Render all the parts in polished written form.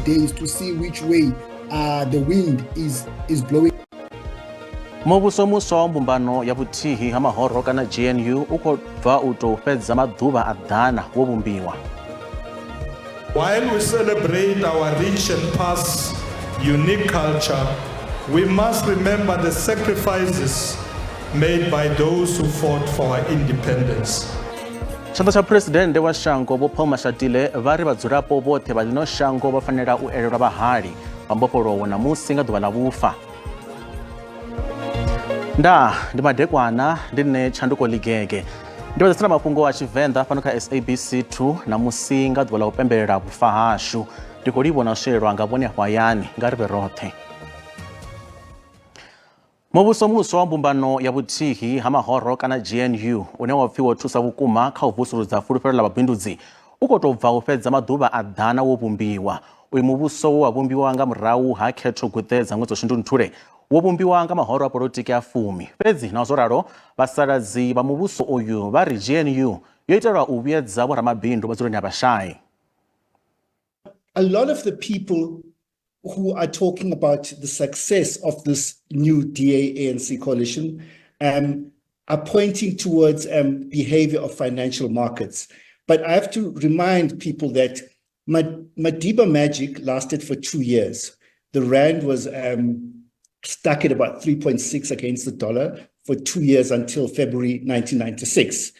days to see which way the wind is blowing. Muvhuso muswa wa mbumbano ya vhuthihi ha mahoro kana GNU u khou bva u tou fhedza maḓuvha a ḓana wo vhumbiwa. While we celebrate our rich and past unique culture, we must remember the sacrifices made by those who fought for our independence. Tshanḓa tsha Phresidennde wa shango Vho Paul Mashatile vha ri vhadzulapo vhoṱhe vha ḽino shango vha fanela u elelwa vhahali vha mbofholowo ṋamusi nga ḓuvha ḽa vhufa. Ndaa, ndi madekwana, ndi nṋe Tshanduko Ligege. Ndi vha ḓisela mafhungo a Tshivenḓa fhano kha SABC 2 ṋamusi nga ḓuvha ḽa u pembelela vhufa hashu. Ndi khou livhona u swelelwa nga vhone afho hayani, nga ri vhe roṱhe. Muvhuso muswa wa mbumbano ya vhuthihi ha mahoro kana GNU une wa pfi wo thusa vhukuma kha u vusuludza fulufhelo ḽa vhabindudzi u khou tou bva u fhedza maḓuvha a ḓana wo vhumbiwa. Uyu muvhuso we wa vhumbiwa nga murahu ha khetho guṱe dza ṅwedzi wa Shundunthule wo vhumbiwa nga mahoro a polotiki a fumi. Fhedzi naho zwo ralo, vhasaladzi vha muvhuso uyu vha ri GNU yo itelwa u vhuyedza vhoramabindu vhadzuloni ha vhashai. A lot of the people who are talking about the success of this new DA-ANC coalition are pointing towards behavior of financial markets. But I have to remind people that Madiba magic lasted for 2 years. The rand was stuck at about 3.6 against the dollar for 2 years until February 1996.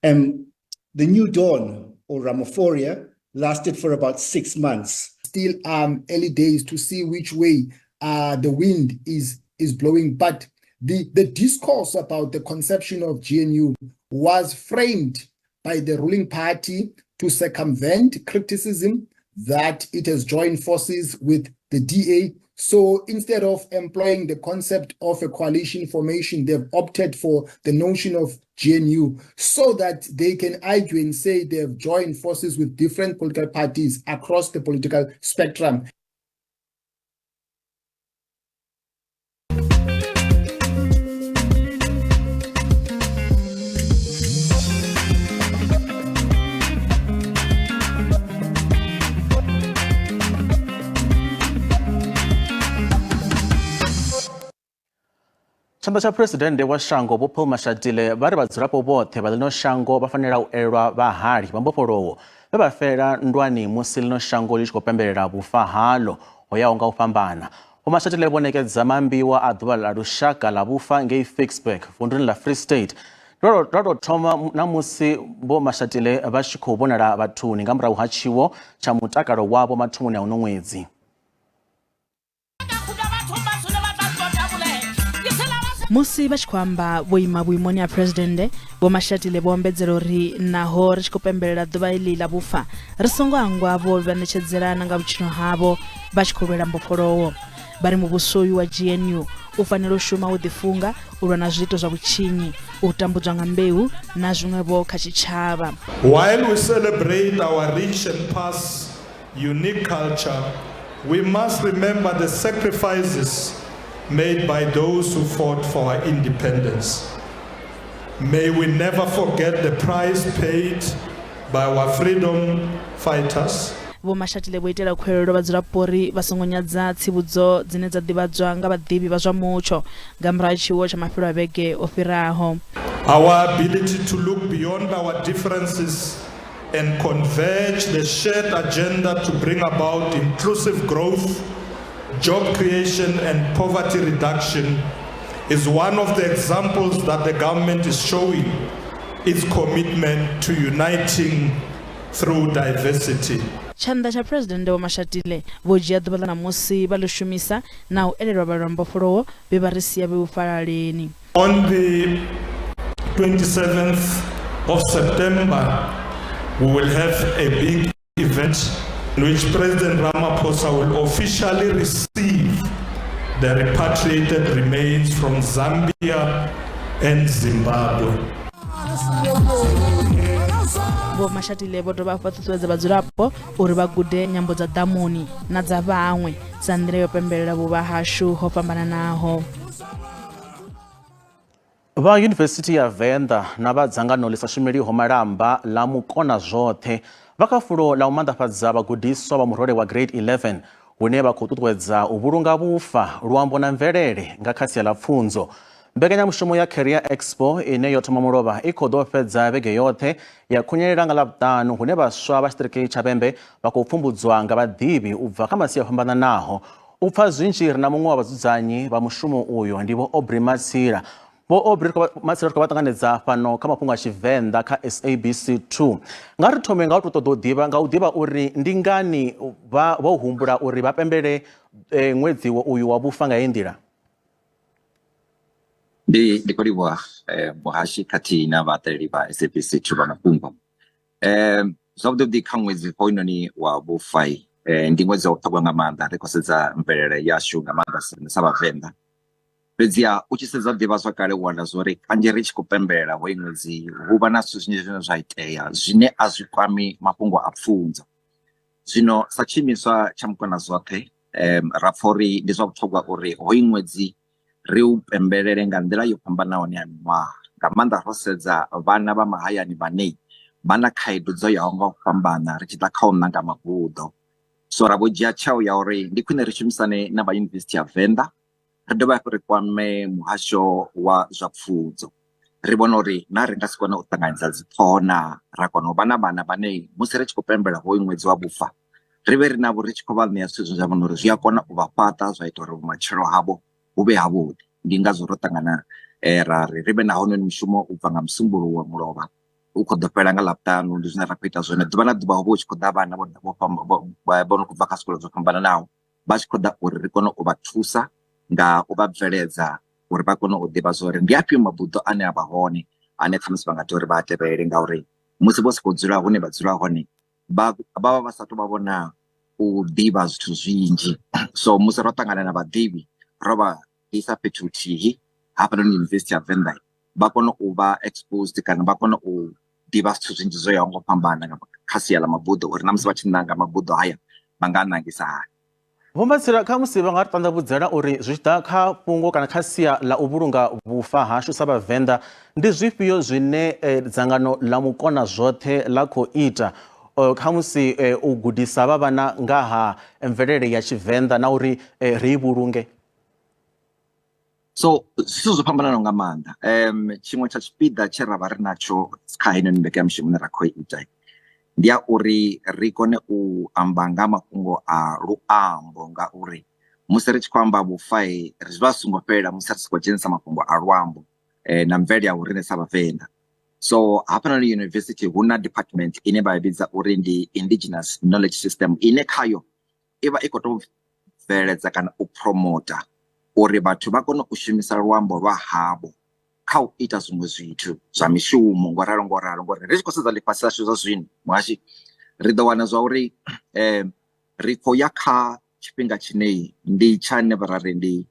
The New Dawn, or Ramaphoria, lasted for about 6 months. Still early days to see which way the wind is blowing. But the discourse about the conception of GNU was framed by the ruling party to circumvent criticism that it has joined forces with the DA. So instead of employing the concept of a coalition formation, they've opted for the notion of GNU so that they can argue and say they've joined forces with different political parties across the political spectrum. Tshanḓa tsha Phresidennde wa shango Vho Paul Mashatile vha ri vhadzulapo vhoṱhe vha ḽino shango vha fanela u elelwa vhahali vha mbofholowo vhe vha fela nndwani musi ḽino shango ḽi tshi khou pembelela vhufa haḽo ho yaho nga u fhambana. Vho Mashatile vho ṋekedza maambiwa a ḓuvha ḽa lushaka ḽa vhufa ngei Ficksburg vunduni ḽa Free State. Lwo tou thoma na musi Vho Mashatile vha tshi khou vhonala vhathuni nga murahu ha tshiwo tsha mutakalo wavho mathomoni a uno ṅwedzi. Musi vha tshi khou amba vho ima vhuimoni ha Phresidennde, Vho Mashatile vho ombedzela uri naho ri tshi khou pembelela ḓuvha iḽi ḽa vhufa, ri songo hangwa vho vha ṋetshedzelana nga vhutshilo havho vha tshi khou lwela mbofholowo. Vha ri muvhuso uyu wa GNU u fanela u shuma wo ḓifunga u lwa na zwiito zwa vhutshinyi, u tambudzwa nga mbeu na zwiṅwe-vho kha tshitshavha. While we celebrate our rich and past unique culture, we must remember the sacrifices made by those who fought for our independence. May we never forget the price paid by our freedom fighters. Vho Mashatile vho itela khuwelelo vhadzulapo uri vha songo nyadza tsivhudzo dzine dza ḓivhadzwa nga vhaḓivhi vha zwa mutsho nga murahu ha tshiwo tsha mafhelo a vhege o fhiraho. Our ability to look beyond our differences and converge the shared agenda to bring about inclusive growth, job creation and poverty reduction is one of the examples that the government is showing its commitment to uniting through diversity. Tshanḓa tsha Phresidennde Vho Mashatile vho dzhia ḓuvha ḽa ṋamusi vha ḽi shumisa na u elelwa vhalwambofholowo vhe vha ri sia vhe vhufhalaleni. On the 27th of September, we will have a big event in which President Ramaphosa will officially receive the repatriated remains from Zambia and Zimbabwe. Vho Mashatile vho dovha hafhu vha ṱuṱuwedza vhadzulapo uri vha gude nyambo dza ḓamuni na dza vhaṅwe sa nḓila yo pembelela vhuvha hashu ho fhambananaho. Vha Yunivesithi ya Venḓa na vha dzangano ḽi sa shumeliho malamba ḽa Mukona Zwoṱhe Vha kha fulo ḽa u manḓafhadza vhagudiswa vha murole wa grade 11 hune vha khou ṱuṱuwedza u vhulunga vhufa, luambo na mvelele nga kha sia ḽa pfunzo. Mbekanyamushumo ya Career Expo ine yo thoma mulovha i khou ḓo fhedza vhege yoṱhe ya khunyelela nga Ḽavhuṱanu hune vhaswa vha tshiṱiriki tsha Vhembe vha khou pfumbudzwa nga vhaḓivhi u bva kha masia o fhambananaho. U pfa zwinzhi ri na muṅwe wa vhadzudzanyi vha mushumo uyo ndi Vho Aubrey Matsila. Vho Aubrey Matsila ri khou vha ṱanganedza fhano kha mafhungo a Tshivenḓa kha SABC 2. Nga ri thome nga u tou ṱoḓa u ḓivha nga u ḓivha uri ndi ngani vha vho humbula uri vha pembele ṅwedzi uyu wa vhufa nga heyi nḓila. Ndi ndi khou livhuwa muhashi khathihi na vhaṱaleli vha SABC 2 vha mafhungo. Zwavhuḓi vhuḓi kha ṅwedzi hoyunoni wa vhufa ndi ṅwedzi wa vhuṱhogwa nga maanḓa ri khou sedza mvelele yashu nga maanḓa sa vhavenḓa. Fhedziha u tshi sedza ḓivhazwakale u wana zwa uri kanzhi ri tshi khou pembelela hoyu ṅwedzi hu vha na zwithu zwinzhi zwine zwa itea zwine a zwi kwami mafhungo a pfunzo. Zwino sa tshiimiswa tsha Mukona Zwoṱhe ra pfha uri ndi zwa vhuṱhogwa uri hoyu ṅwedzi ri u pembelele nga nḓila yo fhambanaho na ya miṅwaha, nga maanḓa ro sedza vhana vha mahayani vhane vha na khaedu dzo yaho nga u fhambana ri tshi ḓa kha u ṋanga mabuḓo. So ra vho dzhia tsheo ya uri ndi khwine ri shumisane na vha Yunivesithi ya Venḓa, ri dovhe hafhu ri kwame muhasho wa zwa pfunzo ri vhone uri na ri nga si kone u ṱanganedza dzi ṱhoho na ra kona u vha na vhana vhane musi ri tshi khou pembela hoyu ṅwedzi wa vhufa ri vhe ri navho ri tshi khou vha ṋea zwithu zwine zwa vhona uri zwi a kona u vha fhaṱa zwa ita uri vhumatshelo havho hu vhe havhuḓi. Ndi ngazwo ro ṱangana ra ri ri vhe na hounoni mushumo u bva nga Musumbuluwo mulovha u khou ḓo fhela nga Ḽavhuṱanu, ndi zwine ra khou ita zwone ḓuvha na ḓuvha hu vha hu tshi khou ḓa vhana vho vho no khou bva kha zwikolo zwo fhambananaho vha tshi khou ḓa uri ri kone u vha thusa nga u vha bveledza uri vha kone u ḓivha zwa uri ndi afhio mabuḓo ane a vha hone ane khamusi vha nga tea uri vha a tevhele ngauri musi vho sokou dzula hune vha dzula hone vha vha vha sa tou vha vhona u ḓivha zwithu zwinzhi. So musi ro ṱangana na vhaḓivhi ro vha ḓisa fhethu huthihi hafhanoni Yunivesithi ya Venḓa vha kone u vha exposed kana vha kone u ḓivha zwithu zwinzhi zwo yaho nga u fhambana kha sia ḽa mabuḓo uri na musi vha tshi ṋanga mabuḓo haya vha nga a ṋangisa hani. Vho Matsila, khamusi vha nga ri ṱanḓavhudzela uri zwi tshi ḓa kha fhungo kana kha sia ḽa u vhulunga vhufa hashu sa Vhavenḓa, ndi zwifhio zwine dzangano ḽa Mukona Zwoṱhe ḽa khou ita khamusi u gudisa vha vhana nga ha mvelele ya Tshivenḓa na uri ri i vhulunge? So zwithu zwo fhambananaho nga maanḓa tshiṅwe tsha tshipiḓa tshe ra vha ri natsho kha heinoni mbekanyamushumo ine ra khou ita ndi ya uri ri kone u amba nga mafhungo a luambo ngauri musi ri tshi khou amba vhufa ri vha zwi songo fhelela musi ri si khou dzhenisa mafhungo a luambo na mvelele ya vhoriṋe sa vhavenḓa. So hafhanoni yunivesithi hu na department ine vha i vhidza uri ndi indigenous knowledge system ine khayo i vha i khou tou bveledza kana u promota uri vhathu vha kone u shumisa luambo lwa havho kha u ita zwiṅwe zwithu zwa mishumo ngo ralo ngo ralo. Ngori ri tshi khou sedza ḽifhasi ḽashu zwa zwino muhashi ri ḓo wana zwa uri ri khou ya kha tshifhinga tshine ndi tsha ne ra ri ndi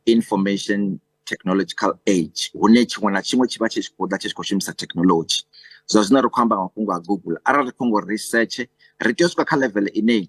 information technological age hune tshiṅwe na tshiṅwe tshi vha tshi khou ḓa tshi tshi khou shumisa technology. Zwa zwino ri khou amba nga mafhungo a Google arali ri khou ngo research ri tea u swika kha level ine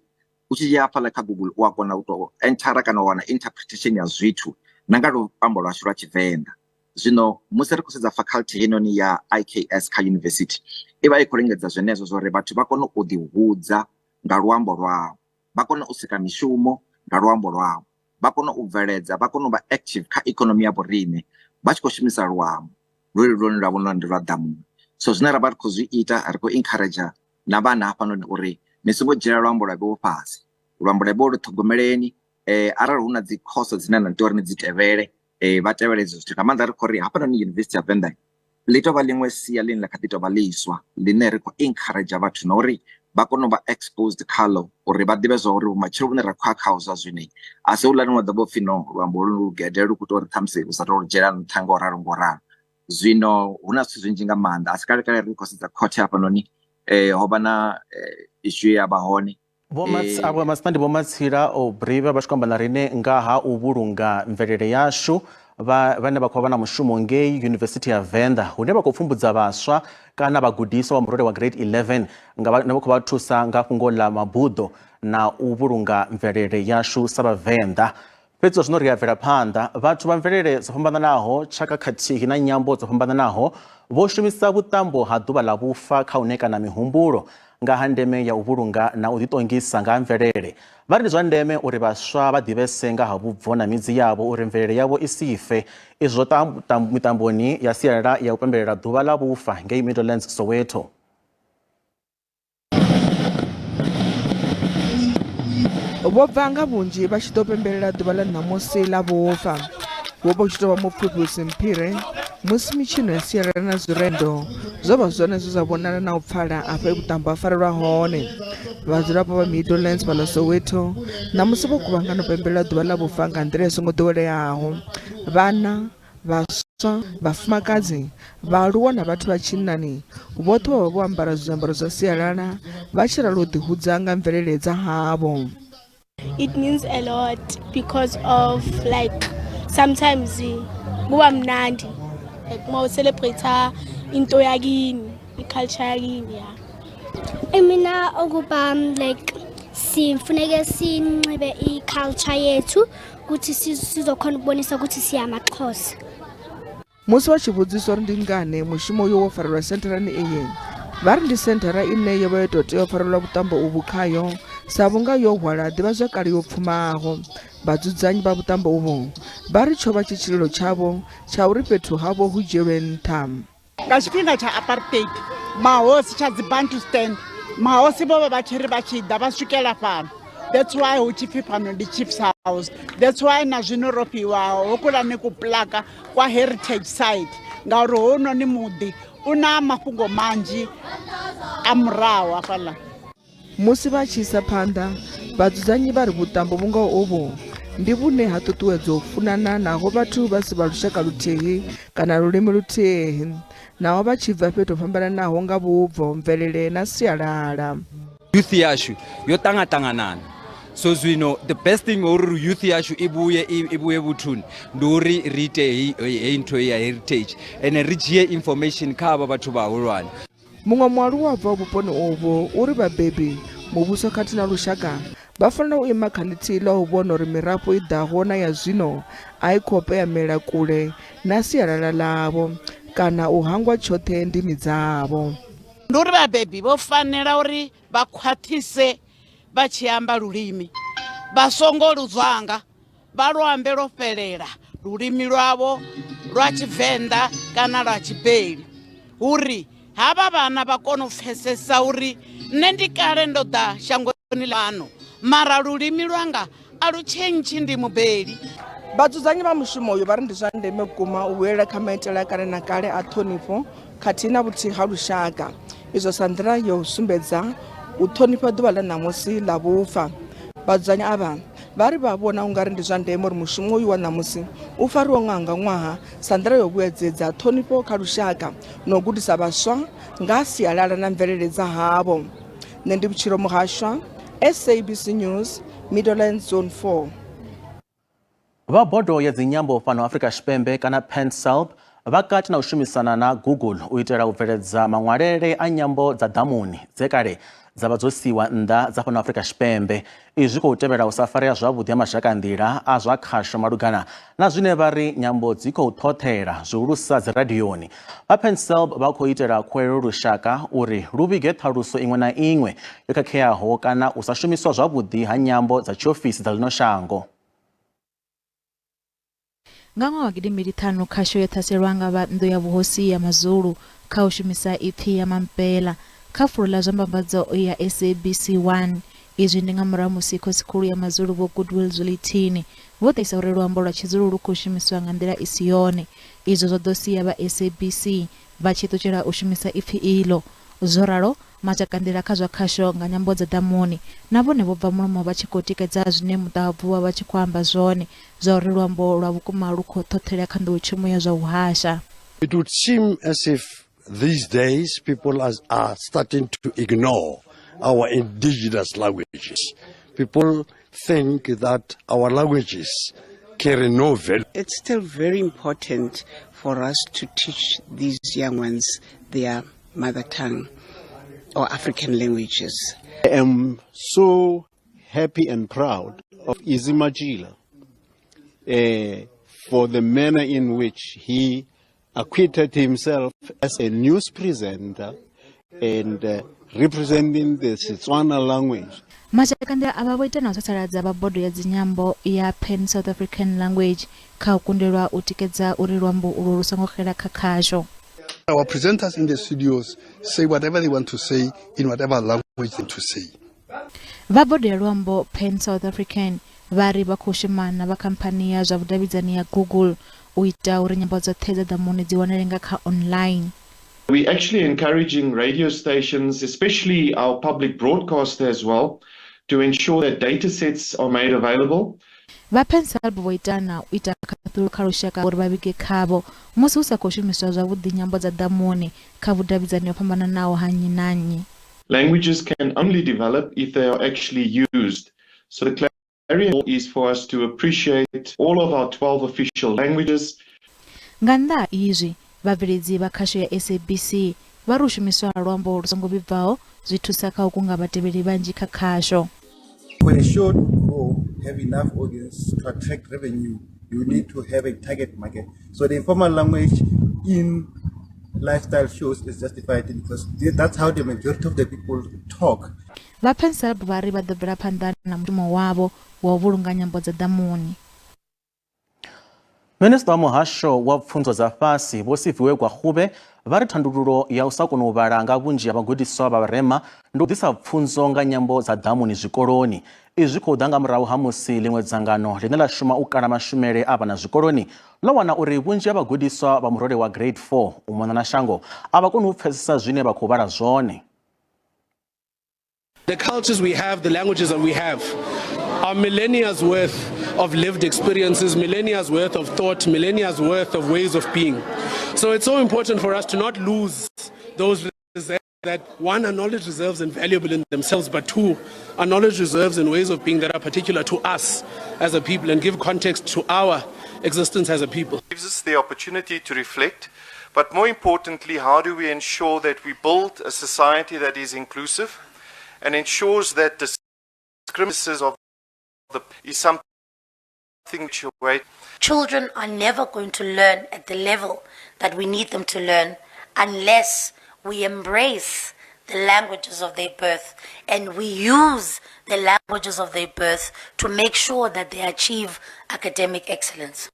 u tshi ya hafhaḽa kha Google u a kona u tou enthara kana u wana interpretation ya zwithu na nga luambo lwashu lwa Tshivenḓa. Zwino musi ri khou sedza faculty heinoni ya IKS kha yunivesithi i vha i khou lingedza zwenezwo zwa uri vhathu vha kone u ḓihudza nga luambo lwavho, vha kone u sika mishumo nga luambo lwavho, vha kone u bveledza, vha kone u vha active kha ikonomi ya vhoriṋe vha tshi khou shumisa luambo lwelwu lune lwa vhona ndi lwa ḓamuni. So zwine ra vha ri khou zwi ita ri khou encourager na vhana hafhanoni uri ni songo dzhiela luambo lwa vheiwe fhasi, luambo lwa vheiwe lu ṱhogomeleni arali hu na dzi course dzine na tea uri ni dzi tevhele vha tevhele hezwo zwithu nga maanḓa ri khou ri hafhanoni Yunivesithi ya Venḓa ḽi tou vha ḽiṅwe sia ḽine ḽa kha ḓi tou vha ḽiswa ḽine ri khou encourager vhathu na uri vha kone u vha exposed khaḽo uri vha ḓivhe zwa uri vhumatshelo vhune ra khou ya khaho zwa zwino a si houḽani wa ḓo vha upfhi no luambo holu lugede lu khou ita uri ṱhamusi u sa tou lu dzhiela nṱha ngo ralo ngo ralo. Zwino hu na zwithu zwinzhi nga maanḓa a si kale kale ri khou sedza khothe hafhanoni ho vha na issue ye ya vha hone. Vho Avho Matsina ndi Vho Matsila Aubrey vha vha tshi khou amba na riṋe nga ha u vhulunga mvelele yashu vha vhane vha khou vha na mushumo ngei Yunivesithi ya Venḓa hune vha khou pfumbudza vhaswa kana vhagudiswa vha murole wa grade 11 nga vha khou vha thusa nga fhungo ḽa mabuḓo na u vhulunga mvelele yashu sa Vhavenḓa. Fhedzi zwa zwino ri a bvela phanḓa. Vhathu vha mvelele dzo fhambananaho, tshaka khathihi na nyambo dzo fhambananaho vho shumisa vhuṱambo ha Ḓuvha ḽa Vhufa kha u ṋekana mihumbulo nga ha ndeme ya u vhulunga na u ḓiṱongisa nga ha mvelele. Vha ri ndi zwa ndeme uri vhaswa vha ḓivhese nga ha vhubvo na midzi yavho uri mvelele yavho i si fe. Izwi zwo miṱamboni ya sialala ya u pembelela ḓuvha ḽa vhufa ngei Meadowlands, Soweto. Vho bva nga vhunzhi vha tshi ḓo pembelela ḓuvha ḽa ṋamusi ḽa vhufa. Wo vha u tshi tou vha mupfufhi u si mphire musi mitshino ya sialala na zwirendo zwo vha zwone zwe zwa vhonala na u pfala afha e vhuṱambo ha farelwa hone. Vhadzulapo vha Meadowlands fhaḽa Soweto ṋamusi vho kuvhangana u pembelela ḓuvha ḽa vhufa nga nḓila i songo ḓoweleaho. Vhana, vhaswa, vhafumakadzi, vhaaluwa na vhathu vha tshinnani vhoṱhe vho vha vho ambara zwiambaro zwa sialala vha tshi ralo u ḓihudza nga mvelele dza havho. It means a lot because of like sometimes kuba mnandi like uma ucelebrate into yakini, i-culture yakini, yeah. Mina ukuba like sifuneke sinxibe i-culture yethu ukuthi sizokhona ukubonisa ukuthi siyamaXhosa. Musi vha tshi vhudziswa uri ndi ngani mushumo uyu wo farelwa sentharani iyi, vha ri ndi senthara ine yo vha yo tou tea u farelwa vhuṱambo uvhu khayo sa vhunga yo hwala ḓivhazwakale yo pfumaho. Vhadzudzanyi vha vhuṱambo uvhu vha ri tsho vha tshi tshililo tshavho tsha uri fhethu havho hu dzhielwe nṱha. Nga tshifhinga tsha apartheid, mahosi tsha dzi Bantustan, mahosi vho vha vha tshi ri vha tshi ḓa vha swikela fhano. That's why hu tshi pfi fhano ndi Chief's House. That's why na zwino ro fhiwa hokulani kuplaka kwa heritage site, ngauri hounoni muḓi u na mafhungo manzhi a murahu hafhaḽa. Musi vha tshi isa phanḓa, vhadzudzanyi vha ri vhuṱambo vhu ngaho uvhu ndi vhune ha ṱuṱuwedza u funana naho vhathu vha si vha lushaka luthihi kana lulimi luthihi, naho vha tshi bva fhethu ho fhambananaho nga vhubvo, mvelele na sialala. Youth yashu yo ṱangaṱanganana, so zwino the best thing uri youth yashu i vhuye i vhuye vhuthuni ndi uri ri ite heyi ntho ya heritage ene ri dzhie information kha avha vhathu vhahulwane. Muṅwe mualuwa a bvaho vhuponi uvhu uri vhabebi, muvhuso khathihi na lushaka vha fanela u ima kha ḽithihi ḽa u vhona uri mirafho i ḓaho na ya zwino a i khou peyamela kule na sialala ḽavho kana u hangwa tshoṱhe ndimi dzavho. Ndi uri vhabebi vho fanela uri vha khwaṱhise vha tshi amba lulimi, vha songo lu zwanga, vha lu ambe lwo fhelela lulimi lwavho lwa Tshivenḓa kana lwa Tshibeli, uri havha vhana vha kone u pfesesa uri nṋe ndi kale ndo ḓa shangoni ḽano, mara lulimi lwanga a lu tshentshi, ndi mubeli. Vhadzudzanyi vha mushumo uyu vha ri ndi zwa ndeme vhukuma u vhuyelela kha maitele a kale na kale a ṱhonifho khathihi na vhuthihi ha lushaka, izwo sa nḓila ya u sumbedza u ṱhonifha ḓuvha ḽa ṋamusi ḽa vhufa. Vhadzudzanyi avha vha ri vha vhona ungari ndi zwa ndeme uri mushumo uyu wa ṋamusi u fariwe ṅwaha nga ṅwaha sa nḓila ya u vhuyedzedza ṱhonifho kha lushaka na u gudisa vhaswa nga ha sialala na mvelele dza havho. Nṋe ndi Vhutshilo Muhashwa, SABC News, Meadowlands Zone 4. Vha bodo ya dzinyambo fhano Afrika Tshipembe kana PanSALB vha kati na u shumisana na Google u itela u bveledza maṅwalele a nyambo dza ḓamuni dze kale dza vha dzo siwa nnḓa dza fhano Afrika Tshipembe. Izwi zwi khou tevhela u sa farea zwavhuḓi ha mazhakanḓila a zwa khasho malugana na zwine vha ri nyambo dzi khou ṱhoṱhela zwihulusa dziradioni. Vha PanSALB vha khou itela khuwelelo lushaka uri lu vhige ṱhaluso iṅwe na iṅwe yo khakheaho kana u sa shumiswa zwavhuḓi ha nyambo dza tshiofisi dza ḽino shango. Nga ṅwaha wa gidimbili ṱhanu, khasho yo ṱhaselwa nga vha nnḓu ya vhuhosi ya Mazulu kha u shumisa ipfi ya mampela kha fulo ḽa zwa mbambadzo ya SABC 1. Izwi ndi nga murahu musi khosikhulu ya Mazulu Vho Goodwill Zwelithini vho ṱahisa uri luambo lwa Tshizulu lu khou shumiswa nga nḓila i si yone. Izwo zwo ḓo sia vha SABC vha tshi ṱutshela u shumisa ipfi iḽo. Zwo ralo, mazhakanḓila kha zwa khasho nga nyambo dza ḓamuni na vhone vho bva mulomo vha tshi khou tikedza zwine muṱahabvu wa vha tshi khou amba zwone, zwa uri luambo lwa vhukuma lu khou ṱhoṱhelea kha nḓowetshumo ya zwa u hasha. It would seem as if these days people are starting to ignore our indigenous languages. People think that our languages carry no value. It's still very important for us to teach these young ones their mother tongue or African languages. I am so happy and proud of Izzy Matjila for the manner in which he acquitted himself as a news presenter and representing the Setswana language. Mazhakanḓila avha vho ita na u sasaladza vha bodo ya dzinyambo ya Pan South African Language kha u kundelwa u tikedza uri luambo ulwo lu songo xela kha khasho. Our presenters in the studios say whatever they want to say in whatever language they want to say. Vha bodo ya luambo Pan South African vha ri vha khou shuma na vha khamphani ya zwa vhudavhidzani ya Google u ita uri nyambo dzoṱhe dza ḓamuni dzi wanale nga kha online. We're actually encouraging radio stations, especially our public broadcaster as well, to ensure that data sets are made available. Vha PanSALB vho ita na u ita khaṱhulo kha lushaka uri vha vhige khavho musi hu sa khou shumiswa zwavhuḓi nyambo dza ḓamuni kha vhudavhidzani ho fhambananaho ha nnyi na nnyi. Languages can only develop if they are actually used. So the clarion call is for us to appreciate all of our 12 official languages. Nga nnḓa ha izwi, vhabveledzi vha khasho ya SABC vha ri u shumiswa ha luambo lu songo vhibvaho zwi thusa kha u kunga vhatevheli vhanzhi kha khasho. For a show to grow, have enough audience to attract revenue, you need to have a target market. So the informal language in lifestyle shows is justified because that's how the majority of the people talk. Vha PanSALB vha ri vha ḓo bvela phanḓa na mushumo wavho wa u vhulunga nyambo dza ḓamuni. Minisiṱa wa muhasho wa pfunzo dza fhasi Vho Siviwe Gwarube vha ri thandululo ya u sa kona u vhala nga vhunzhi ha vhagudiswa vha vharema ndi u ḓisa pfunzo nga nyambo dza ḓamuni zwikoloni. Izwi zwi khou ḓa nga murahu ha musi ḽiṅwe dzangano ḽine ḽa shuma u kala mashumele a vhana zwikoloni ḽo wana uri vhunzhi ha vhagudiswa vha murole wa grade 4 u mona na shango a vha koni u pfesesa zwine vha khou vhala zwone. The cultures we have, the languages that we have, are millennia's worth of lived experiences, millennia's worth of thought, millennia's worth of ways of being. So it's so important for us to not lose those reserves that, one, are knowledge reserves and valuable in themselves, but two, are knowledge reserves and ways of being that are particular to us as a people and give context to our existence as a people. Gives us the opportunity to reflect, but more importantly, how do we ensure that we build a society that is inclusive and ensures that discrimination of the is something which await. Children are never going to learn at the level that we need them to learn unless we embrace the languages of their birth and we use the languages of their birth to make sure that they achieve academic excellence.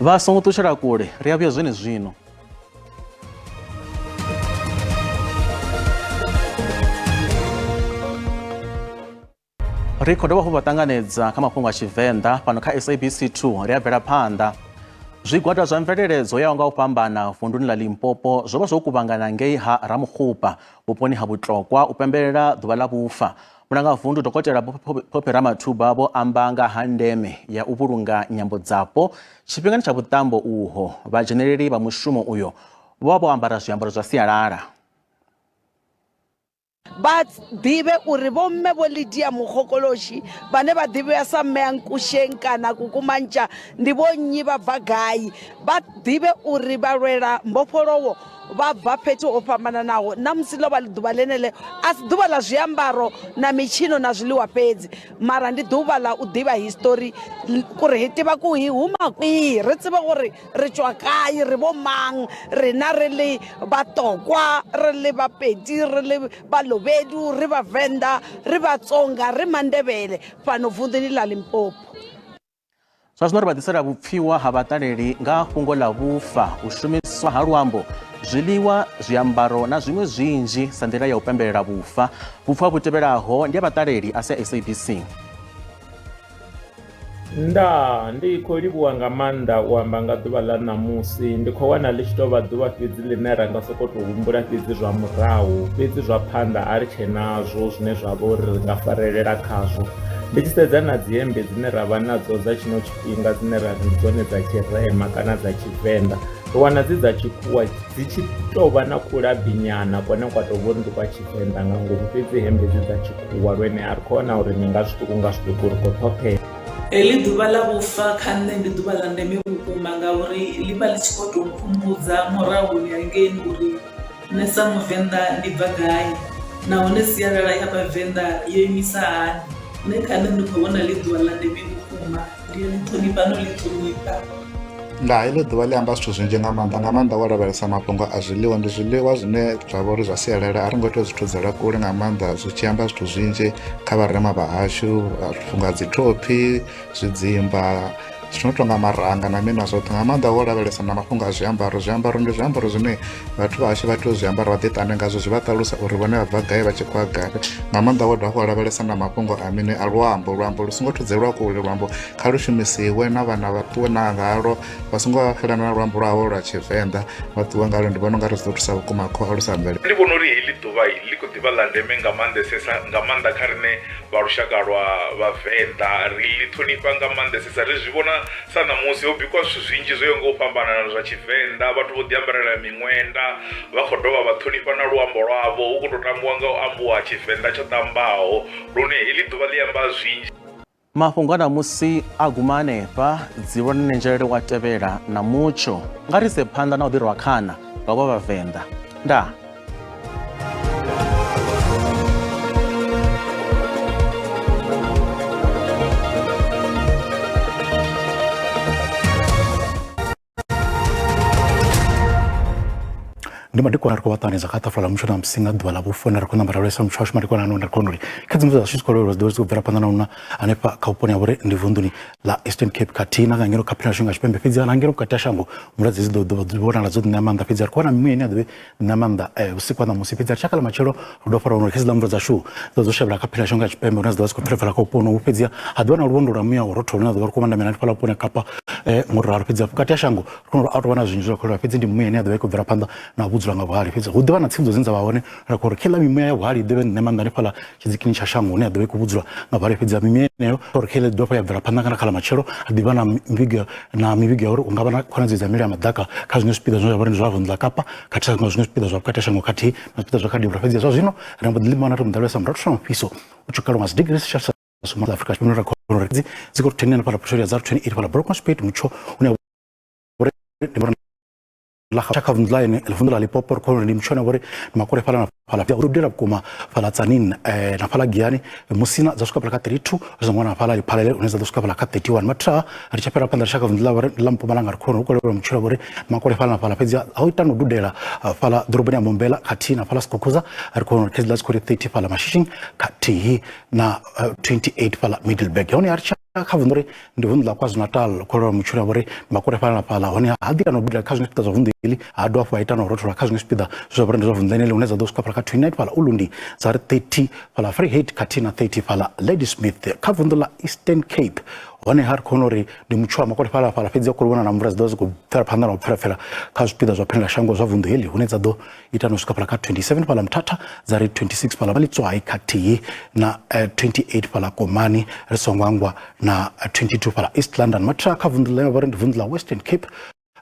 Vha songo ṱutshela kule, ri a vhuya zwenezwino. Ri khou dovha hafhu vha ṱanganedza kha mafhungo a Tshivenḓa fhano kha SABC 2. Ri a bvela phanḓa. Zwigwada zwa mvelele dzo yaho nga u fhambana vunduni ḽa Limpopo zwo vha zwo kuvhangana ngei ha Ramokgopa vhuponi ha Vhutlokwa u pembelela ḓuvha ḽa vhufa. Mulangavundu Dokotela Phophi Ramathuba vho amba nga ha ndeme ya u vhulunga nyambo dzapo tshifhingani tsha vhuṱambo uho. Vhadzheneleli vha mushumo uyo vho vha vho ambara zwiambaro zwa sialala. Vha ḓivhe uri vho mme Vho Lydia Mukgokoloshi vhane vha ḓivhea sa mme a Nkusheng kana Kukumantša ndi vho nnyi, vha bva gai. Vha ḓivhe uri vhalwela mbofholowo vha bva fhethu ho fhambananaho. Na musi ḽo vha ḽi ḓuvha ḽeneḽo, a si ḓuvha ḽa zwiambaro na mitshino na zwiḽiwa fhedzi, mara ndi ḓuvha ḽa u ḓivha histori kuri hi tiva ku hi huma kwihi, ri tsivhe uri ri tšwa kae, ri vho mang, rena re le Batokwa, re le Bapedi, re le Balobedu, re Vhavenḓa, re Vatsonga, re Mandebele fhano vunḓuni ḽa Limpopo. Zwa zwino ri vha ḓisela vhupfiwa ha vhaṱaleli nga fhungo ḽa vhufa, u shumiswa ha luambo, zwiḽiwa, zwiambaro na zwiṅwe zwinzhi sa nḓila ya u pembelela vhufa. Vhupfiwa vhu tevhelaho ndi ha vhaṱaleli a si a SABC. Ndaa, ndi khou livhuwa nga maanḓa u amba nga ḓuvha ḽa ṋamusi, ndi khou wana ḽi tshi tou vha ḓuvha fhedzi ḽine ra nga sokou tou humbula fhedzi zwa murahu fhedzi zwa phanḓa a ri tshe nazwo zwine zwa vha uri ri nga farelela khazwo. Ndi tshi sedza na dzi hemmbe dzine ra vha nadzo dza tshino tshifhinga dzine ra ri ndi dzone dza tshirema kana dza tshivenḓa ri wana dzi dza tshikhuwa dzi tshi tou vha na kulabi nyana kone kwa tou vha uri ndi kwa tshivenḓa nga ngomu fhedzi hemmbe dzi dza tshikhuwa lwene a ri khou wana uri ni nga zwiṱuku nga zwiṱuku ri khou ṱhophea. Heḽi ḓuvha ḽa vhufa kha nṋe ndi ḓuvha ḽa ndeme vhukuma ngauri ḽi vha ḽi tshi khou tou nkhumbudza murahuni hangeini uri nṋe sa muvenḓa ndi bva gai nahone sialala ya vhavenḓa yo imisa hani. Nṋe kha nṋe ndi khou vhona ḽi ḓuvha ḽa ndeme vhukuma, ndi a ḽi ṱhonifha no ḽi ṱhonifha. Nda heḽo ḓuvha ḽi amba zwithu zwinzhi nga maanḓa nga maanḓa wo lavhelesa mafhungo a zwiḽiwa ndi zwiḽiwa zwine zwa vha uri zwa sialala a ri ngo tea u zwi thudzela kule nga maanḓa zwi tshi amba zwithu zwinzhi kha vharema vha hashu mafhungo a dzi thophi zwidzimba zwithu no tonga maranga na mini na zwoṱhe nga maanḓa wo lavhelesa na mafhungo a zwiambaro zwiambaro ndi zwiambaro zwine vhathu vha hashu vha tea u zwiambaro vha ḓiṱane ngazwo zwi vha ṱalusa uri vhone vha bva gai vha tshi khou ya gai nga maanḓa wo dovha hafhu wa lavhelesa na mafhungo a mini a luambo luambo lu songo thudzelwa kule luambo kha lu shumisiwe na vhana vha ṱuwe na ngalwo vha songo vha xelana na luambo lwavho lwa tshivenḓa vha ṱuwe ngalwo ndi vhona ungari zwi ḓo thusa vhukuma kho alusa mvelele Ndi vhona uri heḽi ḓuvha ḽi khou ḓivha ḽa ndeme nga maanḓesesa nga maanḓa kha riṋe vha lushaka lwa vhavenḓa ri ḽi ṱhonifha nga maanḓesesa ri zwi vhona sa ṋamusi ho bikwa zwithu zwinzhi zwo yaho nga u fhambanana zwa tshivenḓa vhathu vho ḓi ambarela miṅwenda vha khou dovha vha ṱhonifha na luambo lwavho hu khou tou tambiwa nga u ambiwa tshivenḓa tsho ṱambaho lune heḽi ḓuvha ḽi amba zwinzhi. Mafhungo a ṋamusi a guma hanefha dzivho na nenzhelele wa tevhela na mutsho nga ri ise phanḓa na u ḓirwa khana nga u vha vhavenḓa ndaa. Ndi madekwana ri khou vha ṱanganedza kha ṱafula ḽa mutsho na musi nga ḓuvha ḽa vhufuna ri khou namba lavhelesa mutsho washu madekwana ano ri khou uri kha dziṅwe dza zwithu zwi dzi ḓo dzi khou bvela phanḓa na una hanefha kha vhuponi ha vhori ndi vunduni ḽa Eastern Cape khathihi na nga ngeno kha phela nga tshipembe fhedzi na ngeno vhukati ha shango mvula dzi ḓo ḓo vhonala dzo ṋea maanḓa fhedzi ri khou wana mimuya ine ya ḓo ṋea maanḓa vhusiku ha ṋamusi fhedzi ri tshaka ḽa matshelo ri ḓo fara uri kha dziḽa mvula dzashu dzo ḓo shavhela kha phela shango ya tshipembe hune dzi ḓo vha dzi khou pfela kha vhuponi hovhu fhedzi ha ḓivha na luvhondo lwa muya wa rothola lune ḓo vha ri khou vhandamela hanefhaḽa vhuponi ha Kapa ngoralo fhedzi vhukati ha shango ri kona uri a tou vha na zwinzhi zwa khou fhedzi ndi mimuya ine ya ḓo vha i khou bvela phanḓa na vhudzula nga vhuhali fhedzi hu ḓivha na tsivhudzo dzine dza vha hone ra khou uri kheḽa mimuya ya vhuhali i ḓo vha nṋe maanḓa hanefhaḽa tshidzikini tsha shango hune ya ḓo vha i khou vhudzula nga vhuhali fhedzi mimuya yeneyo uri kheḽa i ḓo dovha ya bvela phanḓa kana kha ḽa matshelo ha ḓivha na mivhigo na mivhigo ya uri hu nga vha na khonadzeo dza mililo ya maḓaka kha zwiṅwe zwipiḓa zwine zwa vha uri ndi zwa vunḓu ḽa Kapa khathihi na zwiṅwe zwipiḓa zwa vhukati ha shango khathihi na zwipiḓa zwa kha devhula fhedzi zwa zwino ri mbo ḓi limana ri muḓalesa murathu na mufhiso u tshi kalwa nga dzi degrees Celsius South Africa Tshipembe ra khou uri dzi dzi khou 29 fhaḽa Pretoria dza 28 fhaḽa Bronkhorstspruit mutsho une wa ḽa kha vunḓu ḽa ene vunḓu ḽa Limpopo ri khou uri ndi mutsho une wa uri ndi makole fhaḽa na fhaḽa u dudela vhukuma fhaḽa Tzaneen na fhaḽa Giyani Musina dza swika fhaḽa kha 32 ri songo wana fhaḽa Lephalale hune dza ḓo swika fhaḽa kha 31 Mathaha ri tshi fhira phanḓa ri tshaka vunḓu ḽa ḽa Mpumalanga ri khou uri hu khou levhelwa mutsho wa uri makole fhaḽa na fhaḽa fhedzi ha u ita na u dudela fhaḽa ḓoroboni ya Mbombela khathihi na fhaḽa Skukuza ri khou uri khezwiḽa dzi khou ri 30 fhaḽa Mashishing khathihi na 28 fhaḽa Middelburg hone a ri kha vunḓu uri ndi vunḓu ḽa KwaZulu-Natal khou mutshula vhori makole fhaḽa na fhaḽa hone ha ḓi ita na u dudela kha zwiṅwe zwipiḓa zwa vunḓu heḽi ha dovha hafhu ha ita na u rothola kha zwiṅwe zwipiḓa zwa vhori ndi zwa vunḓu ḽeneḽi hune dza ḓo swika fhaḽa kha 29 fhaḽa Ulundi dza ri 30 fhaḽa Vryheid khathihi na 30 fhaḽa Ladysmith kha vunḓu ḽa Eastern Cape hone ha ri khou uri ndi mutsho wa makole fhaḽa fhaḽa fhedzi a khou vhona na mvula dzi ḓo dzi khou bvela phanḓa na u pfela pfela kha zwipiḓa zwa phendela zwa vunḓu heḽi hune dza ḓo ita no swika fhaḽa kha 27 fhaḽa Mthatha dza ri 26 fhaḽa Malitswai khathihi na 28 fhaḽa Komani ri songo hangwa na 22 fhaḽa East London mathira kha vunḓu ḽine vha uri ndi vunḓu ḽa Western Cape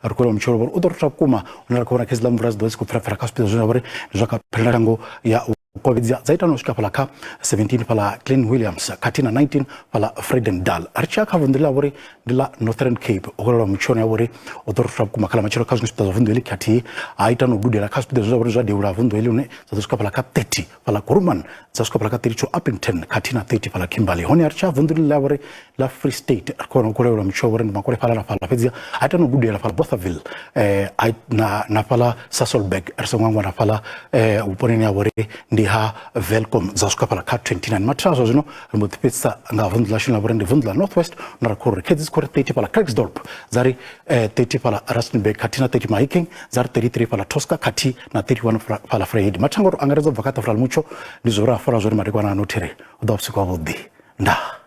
ri khou mutshelo uri u ḓo rotha vhukuma hune ra khou vhona khedziḽa mvula dzi ḓo dzi khou pfela pfela kha zwipiḓa zwine zwa vha uri ndi zwa kha phelashango ya vhukovhedzi dza ita no swika fhaḽa kha 17 fhaḽa Glen Williams khathihi na 19 fhaḽa Vredendal ri tshi ya kha vunḓu ḽa vhori ndi ḽa Northern Cape u kolelwa mutshoni ya vhori u ḓo rothola vhukuma kha ḽa matshelo kha zwiṅwe zwipiḓa zwa vunḓu heḽi khathihi ha ita no dudela kha zwipiḓa zwine zwa vhori zwa devhula vunḓu heḽi hune dza ḓo swika fhaḽa kha 30 fhaḽa Kuruman dza swika fhaḽa kha 32 Upington khathihi na 30 fhaḽa Kimberley hone ri tshi ya vunḓu ḽa vhori ḽa Free State ri khou kolelwa mutsho vhori ndi makole fhaḽa na fhaḽa fhedzi ha ita no dudela fhaḽa Bothaville na fhaḽa Sasolburg ri songo hangwa na fhaḽa vhuponeni ha vhori ndi ha Welkom dza swika fhaḽa kha 29 mathina zwa zwino ri mbo ḓi fhedzisa nga vunḓu ḽashu ḽa vhori ndi vunḓu ḽa North West na ra khou uri khedzi dzi khou ri 30 fhaḽa Klerksdorp dza ri 30 fhaḽa Rustenburg khathihi na 30 Mahikeng dza ri 33 fhaḽa Tosca khathihi na 31 fhaḽa Vryheid mathanga uri angaredza u bva kha ṱafula ḽa mutsho ndi zwo ri a fola zwori madekwana ano thiri u ḓo vha vhusiku havhuḓi ndaa.